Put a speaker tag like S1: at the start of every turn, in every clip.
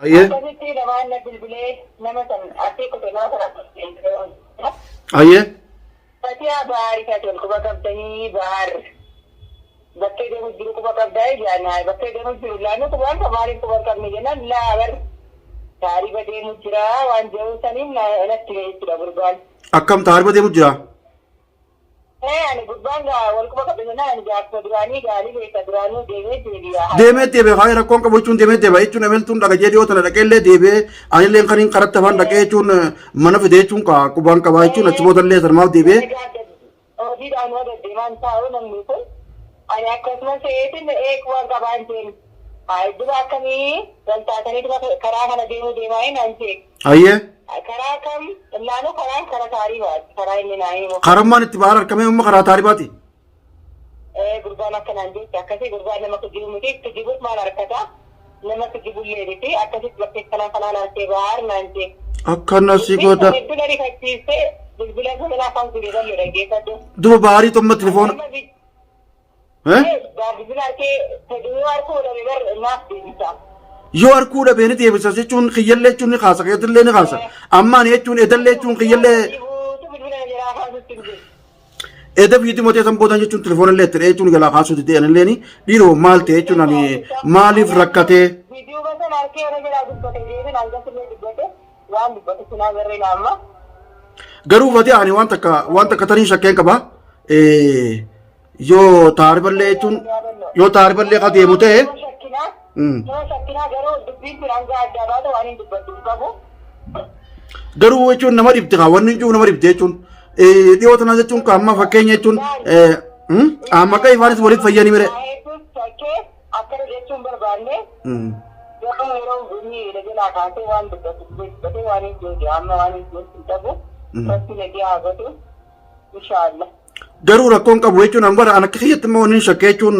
S1: Ayyee.
S2: Akkasitti namaan na bilbilee nama san asii kute nama sana
S1: Ayyee.
S2: Fatiyaa Bahaar isaati wal quba qabdanii Bahaar bakkee deemu jiru quba qabdaa jaan bakkee deemu jiru laannu qubaan ka maaliif quba hin qabne jennaan laa bar taariba deemu jira waan jedhu saniin natti hime jechuudha gurbaan.
S1: Akkam taariba deemu jira?
S2: Ee ani gurbaan gaa wal quba qabda jennaan ani gaafa duraanii gaarii beeka duraanuu deemee deebi'a.
S1: Deemee deebi'a haa rakkoon qabu jechuun deemee deebi'a jechuun emeltuun dhagajee dhiyoo tana dhaqeellee deebi'ee anillee kan hin karatti afaan dhaqee jechuun mana fidee jechuun qubaan qabaa jechuun achi boodallee sanumaaf deebi'ee.
S2: Hojiidhaan yoo deddeemaan taa'u namni kun ani akkasuma seetin ee qubaan qabaan jeen. Haa duba akkamii wal taatanii duba karaa kana deemuu deemaa hin naan jee.
S1: Ayyee.
S2: Karaa kam laanuu karaan kara taaribaati karaa inni naa himu.
S1: Karammaan itti ba'aan argamee amma karaa taaribaati.
S2: Ee gurbaan akka naan jetti akkasii gurbaan nama kijibu miti kijibus maal harkata nama kijibullee miti akkasitti bakkee kanaa kanaan harkee bahaar naan jee.
S1: Akkana si godha.
S2: Hedduu na rifachiiste bilbila sana afaan gudee bal'oo dhaggeeffadhu.
S1: Duba baarii tomma telefoona. Eh?
S2: Bilbila harkee fedhii harkuu dhabe bar naaf deebisa.
S1: Yoo harkuu dhabee ni deebisa jechuun kiyyallee jechuun ni kaasa keetillee ni kaasa. Amma ani jechuun edallee jechuun kiyyallee
S2: Guutuu bilbila na jalaa kaasutti hin jiru.
S1: Eda fiiti motee san boodan jechuun telefoona illee itti dha'ee jechuun jalaa kaasuu didee ani illee dhiiroo maal ta'e jechuun ani maaliif rakkatee.
S2: Viidiyoo san harkee irra jalaa dubbate deebiin hangasillee dubbate waan dubbate sinaa garreen amma.
S1: Garuu fatee ani waan takka waan takka tarii shakkeen qaba. Yoo taariballee jechuun yoo taariballee ka deemu ta'e.
S2: Shakkinaa. Nama shakkinaa garuu dubbiin kun hanga addaa baatu waan hin dubbadhu hin qabu.
S1: Garuu jechuun nama dhibdi kaa wanni hin jiru nama dhibdi jechuun dhiyoo tana jechuun kaa amma fakkeenya jechuun amma akka ifaanis walitti fayyanii mire.
S2: Hedduu shakkee akkana jechuun barbaanne garuu yeroo inni na jalaa kaasee waan dubbatu dubbatee waan hin jiru amma waan hin jiru hin qabu. Rabbi nagee haa godhu. Inshaallah.
S1: Garuu rakkoon qabu jechuun an bara an akka kiyyatti immoo inni shakkee jechuun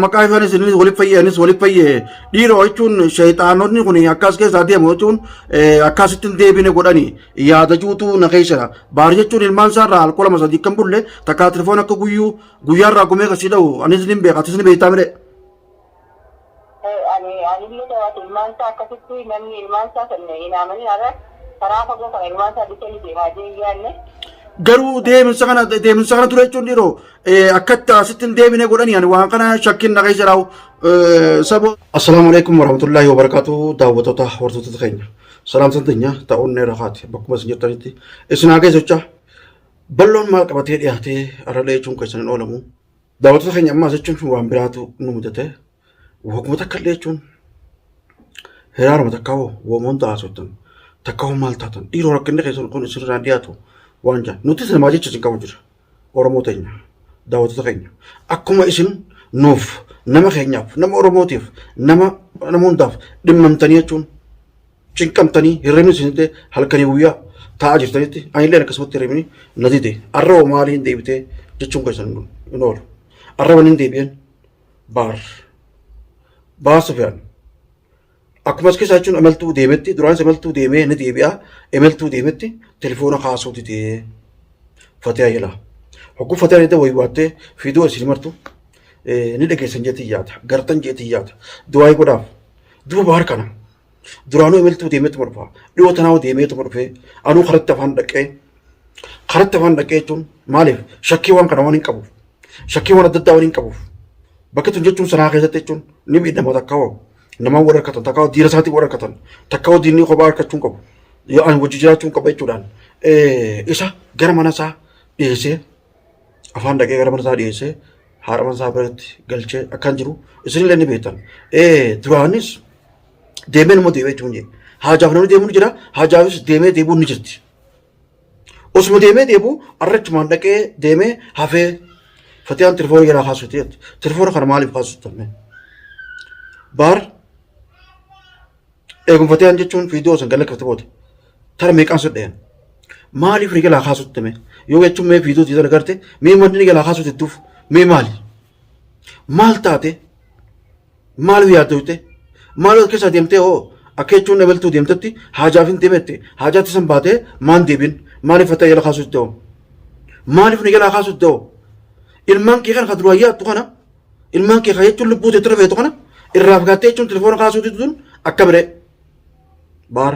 S1: maqaa ifaanis innis walitti fayyee anis walitti fayyee dhiiroo jechuun shayxaanonni kun akkas keessaa deemu jechuun akkasitti hin deebine godhani yaada juutuu na keessa baar jechuun ilmaan isaa irraa alkola masadii kan bulle takkaa telefoon akka guyyuu guyyaa irraa gumee kasii dha'u anis ni beeka atis ni beektaa mire.
S2: Ani anillee tawaati ilmaan isaa akkasitti namni ilmaan isaa san hin amanin har'a karaa fagoo kana ilmaan isaa bitanii deemaa jee hin yaadne.
S1: Garuu deeminsa kana deeminsa kana ture jechuun dhiiroo akkatti asitti hin deebine godhani ani waan kana shakkiin na keessa raa'u sabo. Assalaamu alaikum warahmatullahi wabarakatuh daawwattoota hordoftoota keenya. Salaamsan teenya ta'uun ni rakaati bakkuma isin jirtanitti isin haa geessu jecha balloon maal qabatee dhiyaatee arralee jechuun keessan hin oolamu. Daawwattoota keenya ammaas jechuun waan biraatu nu mudate. Waguma takka illee jechuun hiraaruma takka hoo woomoon taasiftan takka hoo maal taatan dhiiroo rakkinni keessan kun isinirraan dhiyaatu waan jaan nutis namaa jecha isin qabu jira Oromoo teenya daawwattoota keenya akkuma isin nuuf nama keenyaaf nama Oromootiif nama nama hundaaf dhimmamtanii jechuun cinqamtanii hirribni isin dide halkanii guyyaa taa'aa jirtanitti anillee akkasumatti hirribni na dide arra hoo maaliin deebitee jechuun keessan hin oolu arra wanni hin deebi'een baar baar sufiyaan akkuma as keessaa jechuun imaltuu deemetti duraanis imaltuu deemee ni deebi'a imaltuu deemetti telefoona kaasuu didee fatiyaa jala hogguu fatiyaa didee waywaattee fiidoo isin martu ni dhageessan jeetii yaada gartan jeetii yaada du'aayii godhaaf duba baar kana Duraanuu imaltuu deemeetuma dhufa. Dhiyoo tanaa deemeetuma dhufee anuu karatti afaan dhaqee karatti afaan dhaqee jechuun maaliif shakkii waan kana waan hin qabuuf shakkii waan adda addaa waan hin qabuuf bakki tun jechuun sanaa keessatti jechuun ni miidhama takka hoo namaan wal harkatan takka hoo diina isaatiin wal harkatan takka hoo diinni kophaa harkachuu hin qabu yoo ani wajji jiraachuu hin qaba jechuudhaan isa gara mana isaa dhiyeessee afaan dhaqee gara mana isaa dhiyeessee haadha mana isaa biratti galchee akkan jiru isinillee ni beektan. Duraanis deemee nama deemee jechuun jee. Haajaaf namni deemuu ni jira, haajaafis deemee deebi'uun ni jirti. Osuma deemee deebi'u arrachumaan dhaqee deemee hafee fatiyaan telefoona jalaa kaasuuti jetti. Telefoona kana maaliif kaasuutti tamme? Baar eegum fatiyaan jechuun viidiyoo san gala kafte booda tara meeqaan sodheen maaliif ni jalaa kaasuutti tamme? Yoo jechuun mee viidiyoo tiisan agarte mee manni ni jalaa kaasuutti jettuuf mee maali? Maal taate? Maaliif yaaddoyte? Maaliif keessa deemtee hoo akka jechuun ebaltuu deemtetti haajaaf hin deemette haajaatti san baatee maan deebin maaliif fataa jala kaasuu itti hoo? Maaliif ni jalaa kaasuu itti hoo? Ilmaan kee kana ka duraan yaaddu kana ilmaan kee ka jechuun lubbuu teetti rafeetu kana irraa fagaattee jechuun telefoona kaasuu didduun akka biree. Baar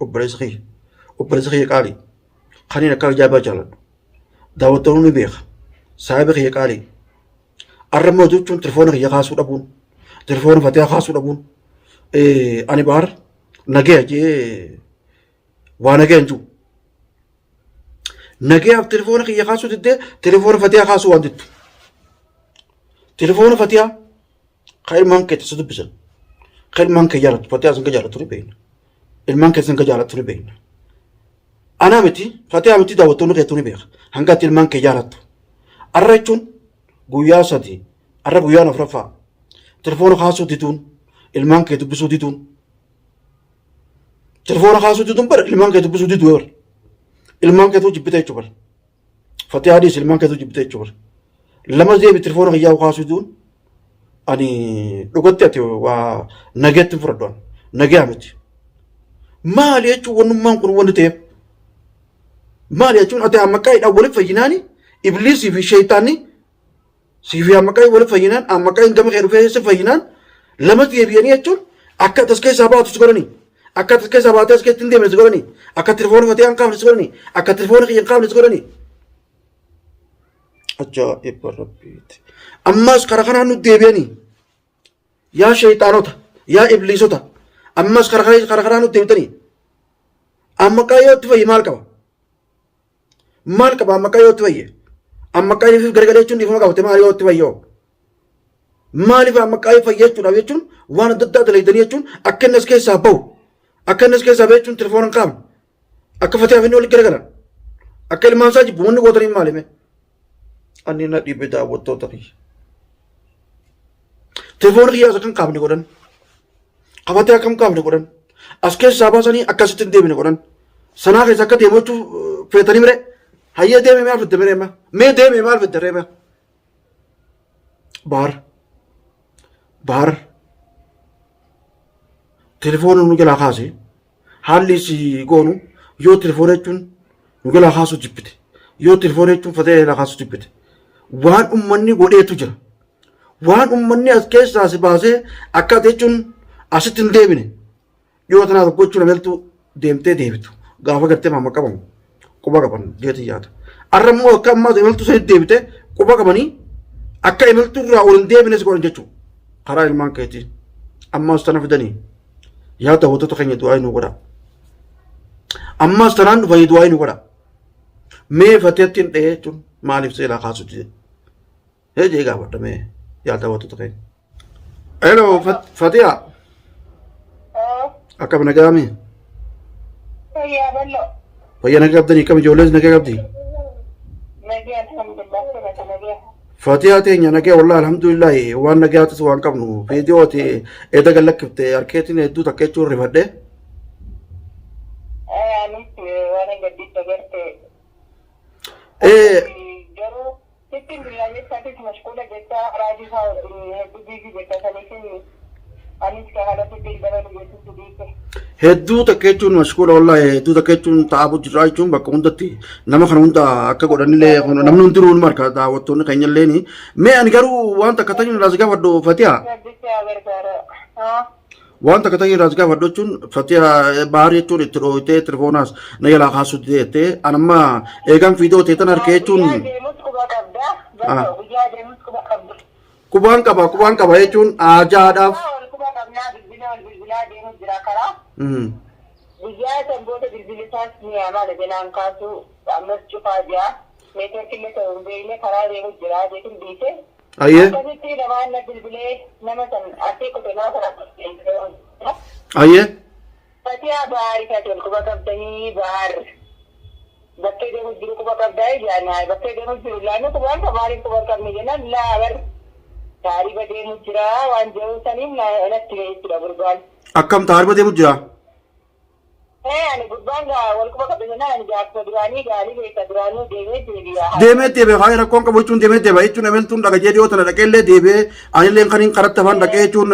S1: obboleessa kiyya. Obboleessa kiyya qaalii. Kaniin akka ajaa'ibaa jaaladhu. Daawwattoonni ni beeka. Saahiba kiyya qaalii. Arra immoo jechuun telefoona kiyya kaasuu dhabuun, telefoona Fatihaa kaasuu dhabuun, ani baar nagaya jee waa nagaya hin jiru. Nagayaaf telefoona kiyya kaasuu diddee telefoona Fatihaa kaasuu waan diddu. Telefoona Fatihaa kan ilmaan kee tasa dubbisan, kan ilmaan kee jaallattu, Fatihaa sin ka jaallattu ni beekna. Ilmaan kee sin ka jaallattu ni beekna. Anaa miti, Fatihaa miti daawwattoonni keetuu ni beeka. Hanga ati ilmaan kee jaalattu. Arra jechuun guyyaa 3, arra guyyaan afuraffaa. Telefoona kaasuu diduun, ilmaan kee dubbisuu diduun. Telefoona kaasuu diduun bara ilmaan kee dubbisuu diduu bara. Ilmaan keetuu jibbite jechuu bara. Fatihaa dhiis ilmaan keetuu jibbite jechuu bara. Lama deebi telefoona kiyyaa kaasuu diduun ani dhugatti ati waa nageetti hin fudhadhu ani. Nagaa miti. Maali jechuun wannummaan kun wanti ta'eef? Maali jechuun ati ammaqaayidhaan walitti fayyinaani ibliisii fi sheeyxaanni sii fi ammaqaayii walitti fayyinaan ammaqaayiin gama kee dhufee si fayyinaan lamatti deebi'anii jechuun akka as keessaa baatu si godhanii akka as keessaa baatee as keessatti hin deemne si godhanii akka telefoona fatee hin kaafne si godhanii akka telefoona kiyya hin kaafne si godhanii. Ajaa'iba rabbiiti. Ammas karaa kanaan nu deebi'anii. Yaa shayxaanota, yaa ibliisota, ammas karaa kanaa nutti deebitanii. Amma qayyoo itti fayye maal qaba? Maal qaba amma qayyoo itti fayye? Amma qayyoo garagalee jechuun dhiifama qabate maal yoo itti fayyoo? Maaliif amma qayyoo fayye jechuudhaaf jechuun waan adda addaa dalaydanii jechuun akka inni as keessaa bahu akka inni as keessaa bahu jechuun telefoona hin qaabne akka fatihaaf inni walitti garagalan akka ilmaan isaa jibbu wanni gootaniin maalime? Ani na dhibe daawwattoota kiyya. Telefoona kiyyaas akka hin kaafne godhan. Qabatee akka hin kaafne godhan. As keessaa baasanii akkasitti hin deemne godhan. Sanaa keessa akka deemu jechuun feetanii mire. Hayyee deeme maal fidde miree mee deeme maal fidde ree mee. Baar. Baar. Telefoona nu jalaa kaase. Haalli si goonu yoo telefoona jechuun nu jalaa kaasuu jibbite. Yoo telefoona jechuun fatee jalaa kaasuu jibbite. Waan ummanni godheetu jira. Waan ummanni as keessaa si baasee akka ati jechuun asitti hin deebine. Dhiyoo tanaaf gochuun ameltuu deemtee deebitu. Gaafa gartee maama qabamu quba qaban jeetii yaada. Arra immoo akka ammaa imaltuu sanitti deebite quba qabanii akka imaltuu irraa ol hin deebines godhan jechuudha. Karaa ilmaan keetii. Ammaas tana fidanii. Yaa daawwattoota keenya du'aa nu godha. Ammaas tanaan dhufanii du'aa nu godha. Mee fateetti hin dhahee jechuun maaliif seelaa kaasu dide? Hee jee gaafadha mee yaa daawwattoota keenya. Hello Fatiyaa akkam nagaami?
S2: Fayyaa bal'oo.
S1: Fayyaa nagaa qabdanii akkam ijoollees nagaa qabdi?
S2: Nagaa alhamdulillah sabata nagaa.
S1: Fatiyaa teenya nagaa wallahi alhamdulillah waan nagaatis waan qabnu viidiyoo ati eeda gad lakkifte harkeetiin hedduu takka jechuun rifadhe.
S2: Anis waan gaddicha garte. Garuu sitti hin bilaa jechatis mashquula jecha raajii faa wajjin hedduu biizii jecha saniifin anis ka haala sitti hin dabalu jechutti dhiise.
S1: Hedduu takka jechuun mashquula wallahi hedduu takka jechuun ta'aa jirraa jechuun bakka hundatti nama kana hunda akka godhanillee namni hundinuu ni marka daawwattoonni keenya illee mee ani garuu waan takka tan irraa si gaafadhu Fatiha
S2: Rabbitti haa gargaara.
S1: waan takka tan irraa si gaafadhu jechuun Fatiha baar jechuun itti dhooytee telefoonaas na jalaa kaasuu jettee anamma eegaan fiidoo ta'e tan harkee jechuun
S2: Guyyaa deemus quba qabda. Guyyaa deemus quba qabda.
S1: Qubaan qaba qubaan qaba jechuun aajaadhaaf.
S2: Guyyaa wal quba qabnaa bilbila wal bilbilaa deemu jira karaa. Guyyaa san booda bilbilli isaas ni yaamaadha jalaan kaasuu ammas cufaa jira. Neetworkii illee ta'uu hin beekne karaa deemu jira jechuun dhiise.
S1: Ayyee.
S2: Akkasitti namaan na bilbilee nama san asii kute nama sana.
S1: Ayyee.
S2: Fatiyaa Bahar isaati wal quba qabdanii Bahar bakkee deemu jiru quba qabdaa jaan bakkee deemu jiru laannu qubaan ka maaliif quba hin qabne jennaan laa bar taariba deemu jira waan jedhu saniin natti hime jechuudha gurbaan.
S1: Akkam taariba deemu jira?
S2: Ee ani gurbaan gaa wal quba qabda jennaan ani gaa akkuma duraanii gaarii beeka duraanuu deemee deebi'a.
S1: Deemee deebi'a faaya rakkoon qabu jechuun deemee deebi'a jechuun emeltuun dhaqee dhiyoo tana dhaqee illee deebi'ee anillee kan hin qaratti afaan dhaqee jechuun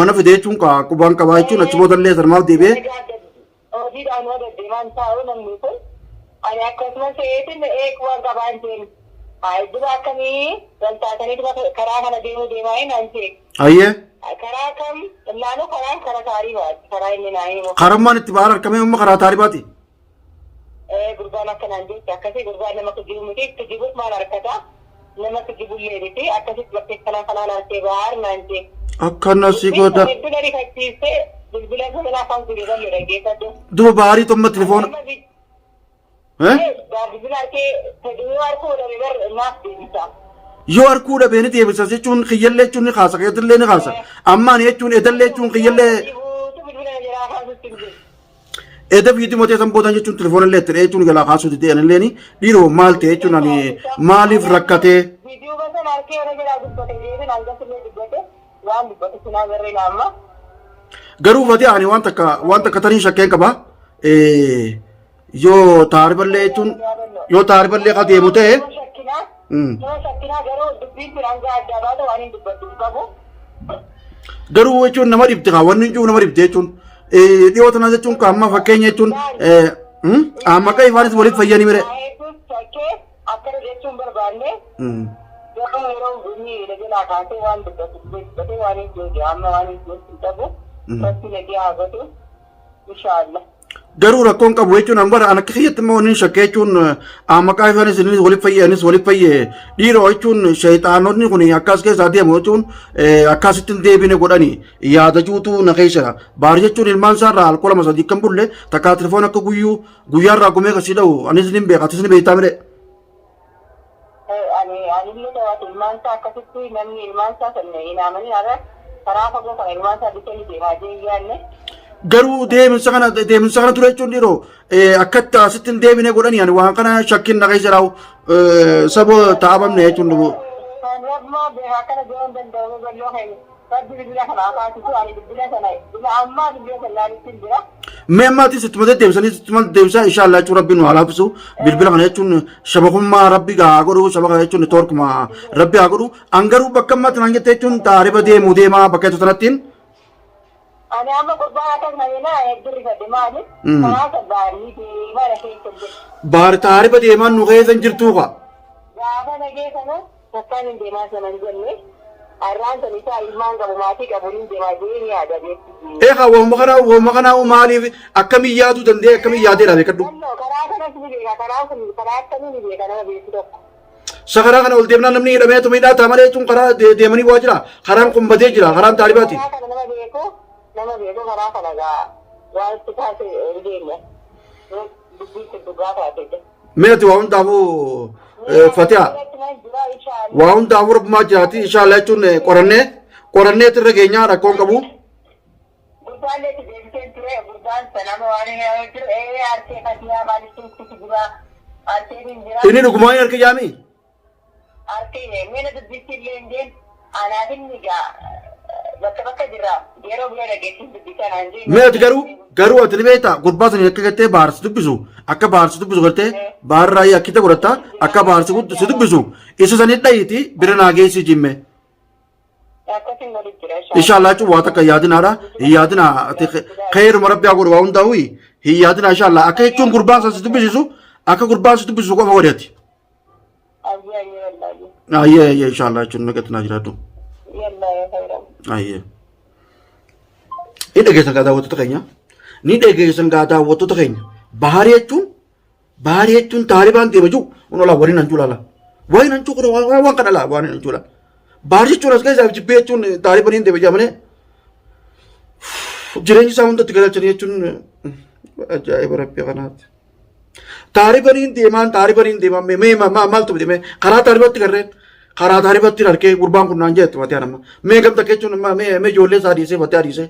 S1: mana fide jechuun qubaan qabaa jechuun achi booda illee sarmaaf deebi'ee.
S2: Hojiidhaan yoo deddeemaan taa'u namni kun ani akkasuma se'eetiin ee qubaan qabaan jeen. Haa duba akkamii wal taatanii duba karaa kana deemuu deemaa hin naan jee.
S1: Ayyee.
S2: Karaa kam laanuu karaan kara taaribaati karaa inni naa himu.
S1: Karummaan itti bahar harkamee amma karaa taaribaati.
S2: Ee gurbaan akka naan jetti akkasii gurbaan nama kijibu miti kijibus maal harkata nama kijibullee miti akkasitti bakkee kanaa kanaan harkee bahar naan jee.
S1: Akkana si godha.
S2: Hedduu na rifachiiste bilbila sana afaan kiyya galle dhaggeeffadhu.
S1: Duba baharii tomma telefoona. Eh?
S2: Bilbila harkee fedhii yoo harkuu dhabe bar naaf deebisa.
S1: Yoo harkuu dhabee ni deebisa jechuun kiyyallee jechuun ni kaasa kiyyallee ni kaasa. Amma ani jechuun edallee jechuun kiyyallee
S2: Guutuu bilbila na jalaa kaasutti hin jiru.
S1: eda fiitii motee san boodan jechuun telefoona illee itti dha'ee jechuun jalaa kaasuu didee anillee ni dhiiroo maal ta'e jechuun ani maaliif rakkatee.
S2: Viidiyoo sana harkee na jalaa dubbate jeetin hangafillee dubbate waan dubbate sinaa garreen amma.
S1: Garuu fatee ani waan takka waan takka tanii shakkeen qaba. Yoo taariballee jechuun yoo taariballee ka deemu ta'e.
S2: Nama shakkinaa. Nama shakkinaa garuu dubbiin kun hanga addaa baatu waan hin dubbadhu hin qabu.
S1: Garuu jechuun nama dhibde kaa wanni hin jiru nama dhibde jechuun dhiyoo tana jechuun ka amma fakkeenya jechuun amma akka ifaanis waliif fayyanii mire.
S2: Hedduu shakkee akkana jechuun barbaanne garuu yeroo inni jalaa kaasee waan dubbatu dubbatee waan hin jiru amma waan hin jiru hin qabu. Rabbi nagee haa godhu. Inshaallah.
S1: Garuu rakkoon qabu jechuun an bara an akka kiyyatti immoo inni shakkee jechuun maqaa ifaanis innis waliif fayyee anis waliif fayyee dhiiroo jechuun shayxaanonni kun akkas keessaa deemu jechuun akkasitti hin deebine godhani yaada juutu na keessa baar jechuun ilmaan isaa irraa alkool lama sadii kan bulle takkaa telefoon akka guyyuu guyyaa irraa gumee kasii dha'u anis ni beeka atis ni beektaa mire.
S2: Ani anillee tawaatu ilmaan isaa akkasitti namni ilmaan isaa sana hin amanin har'a karaa fagoo kana ilmaan isaa bitanii deemaa jee hin yaadne.
S1: Garuu deemsa kana deemsa kana ture jechuun dhiiroo akkatti asitti hin deebine godhani ani waan kana shakkiin na keessa raa'u saba taa'amne jechuun dhugu.
S2: Kan rabmaa beekaa akkana godhuu hin danda'u bal'oo keenya. Rabbi bilbila kana akaasisu ani bilbila sana ila ammaa bilbila sana laalitti hin jira.
S1: Mee ammaatis ittuma deddeebisanii ittuma deddeebisaa inshaallah jechuun rabbi nu haa laaffisu bilbila kana jechuun shabakummaa rabbi haa godhu shabaka jechuun toorkuma rabbi haa godhu an garuu bakka ammaatti naan jette jechuun taariba deemu deemaa bakka jettu sanattiin.
S2: Ani amma gurbaan akkas na jenna hedduu rifadhe maali? Karaa sabbaanii deemaa na keessa hin jiru.
S1: Baar taariba deemaan nu keessa hin jirtuu kaa.
S2: Gaafa nagee sana takkaan hin deemaa sana hin jenne har'aan san isaa ilmaan qabu maatii qabu hin deemaa jee ni yaada beekti.
S1: Eegaa waanuma kanaa waanuma kanaa maaliif akkamiin yaaduu danda'e akkamiin yaadeedha beekadhu.
S2: Nannoo karaa kanas ni beeka karaa kun karaa akkamii ni beeka nama beeku tokko.
S1: Sa karaa kana ol deemnaan namni hidhamee tuma hidhaa ta'a malee jechuun karaa deemanii bu'aa jira. Karaan kun badee jira karaan taalibaati.
S2: Karaa kana nama beeku nama beeku karaa kana gaa waan itti taate hin deemne. Dubbiin kun dhugaa taate.
S1: Mee ati waa hundaafuu Fatiha waa hundaafuu rabbumaa jiraati inshaallah jechuun qorannee qorannee irra geenyaa rakkoon qabu.
S2: Gurbaan itti deebisee ture gurbaan sanama waan hin jiru ee harkee Fatihaa maalitti itti jira harkee hin jira.
S1: Inni dhugumaa hin harka jaamii?
S2: Harkee meena dubbisi illee hin jeen anaaf inni gaa bakka bakka jira yeroo bira dhageessis dubbisa naan jeen.
S1: Mee ati garuu garuu ati ni beektaa gurbaa sanii akka gartee baarsi dubbisu akka baarsi dubbisu gartee baarraa akkita godhatta akka baarsi si dubbisu isa sanii dhayiiti bira naa geessi jimme.
S2: Akkasiin walitti jira.
S1: Inshallah jechuun waa takka yaadinaadha. Hin yaadinaa ati kheeruma rabbi haa godhu waa hundaa'u hin yaadinaa inshallah akka jechuun gurbaan san si dubbisisu akka gurbaan si dubbisu qofa godhi ati.
S2: Ayyee ayyee wallaahi.
S1: Ayyee ayyee inshallah jechuun nagatti naa jiraadhu.
S2: Yallaa yaa khayran.
S1: Ayyee. Ni dhageessan gaa daawwattoota keenya. Ni dhageessan gaa daawwattoota keenya. Baharii jechuun Baharii jechuun taalibaan deema jiru kun olaa waliin hanjuu laala. Waliin hanjuu kun waan kana laa waan hanjuu laala. Baharii jechuun as keessaa jibbee jechuun taalibaniin deema jedhamanii jireenya isaa hundatti galchanii jechuun ajaa'iba rabbii kanaati. Taalibaniin deemaan taalibaniin deemaan mee mee maaltu mee karaa taalibatti garreen karaa taalibatti harkee gurbaan kun naan jettu matee anamma mee gamta jechuun mee mee ijoollee isaa dhiisee matee dhiisee.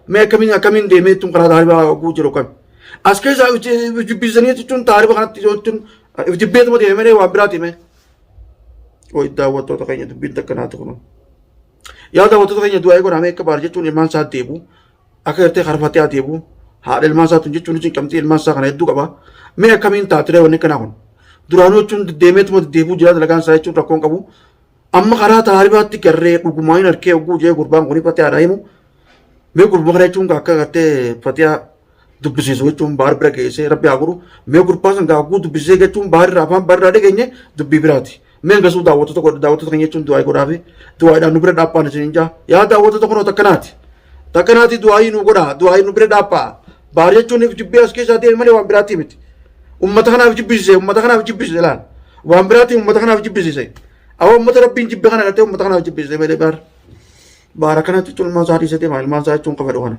S1: Mee akkamiin akkamiin deemee jechuun karaa taaribaa oguu jiru kan. As keessa jibbisanii jechuun taariba kanatti jechuun jibbeetuma deeme malee waan biraati mee. Wayi daawwattoota keenya dubbiin takka naati kun. Yaa daawwattoota keenya du'aa godhamee akka baar jechuun ilmaan isaa deebu akka gartee karfatee adeemu haadha ilmaan isaa tun jechuun cinqamtee ilmaan isaa kana hedduu qaba. Mee akkamiin taatiree wanni kanaa kun. Duraanuu jechuun deddeemeetuma deddeebuu jira dalagaan isaa jechuun rakkoon qabu. Amma karaa taaribaatti garree dhugumaa hin harkee oguu jee gurbaan kun fatee haadha himu. Mee gurbaa kana jechuun akka gartee fatiyaa dubbisiisu jechuun baar bira geessee rabbi haa godhu. Mee gurbaa san gaaguu dubbisiisee jechuun baar irraa afaan baar irraa dhageenye dubbii biraati. Mee gasuu daawwattoota godha daawwattoota keenya jechuun du'aa godhaafi du'aadhaan nu bira dhaabbaan isin jaa. Yaa daawwattoota kunoo takkanaati. Takkanaati du'aayii nu godha du'aayii nu bira dhaabbaa. Baar jechuun if jibbee as keessaa deeme malee waan biraatti miti. Ummata kanaaf jibbisiise ummata kanaaf jibbisiise laal. Waan biraatti ummata kanaaf jibbisiise. Awwa ummata rabbiin jibbe kana gartee ummata kanaaf jibbisiise malee baar. Baara kanatti jechuun ilmaan isaa dhiisee deema ilmaan isaa jechuun qafa dhufa.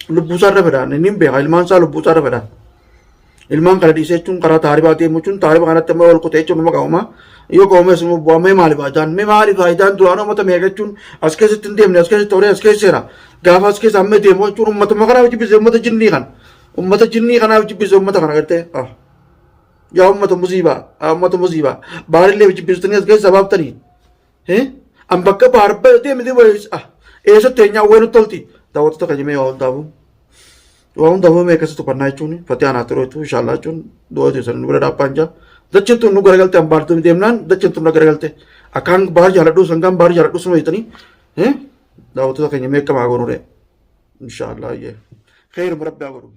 S1: Lubbuu isaa irra fedhaan inni hin beeka ilmaan isaa lubbuu isaa irra fedhaan. Ilmaan kana dhiisee jechuun karaa taaribaa deemu jechuun taariba kanatti amma ol kutee jechuun nama qabama. Yoo qabames immoo bu'aa mee maali faayidaan mee maali faayidaan duraan uummata meeqa jechuun as keessatti hin deemne as keessatti horee as keessa jira. Gaafa as keessa amma deemu jechuun uummatuma kanaaf jibbise uummata jinnii kana. Uummata jinnii kanaaf jibbise uummata kana gartee. Yaa uummata musiibaa uummata musiibaa baarillee jibbistanii as keessa baaftanii. An bakka baar deeme deeme eessatti eenyaa wayii nutti tolti. Daawwattoota keenya mee waa hundaafuu. Waa hundaafuu mee akkasitti tuqannaa jechuun fatii anaa turuu jechuun inshaallah jechuun du'a teessan nu bira dhaabbaan jaa. Dacheen tun nu garagalte an baar deemnaan dacheen tun nu garagalte. Akkaan baar jaaladhu sangaan baar jaaladhu suma jettanii daawwattoota keenya mee akkam haa goonuu ree. Inshaallah. Khayr rabbi haa godhu.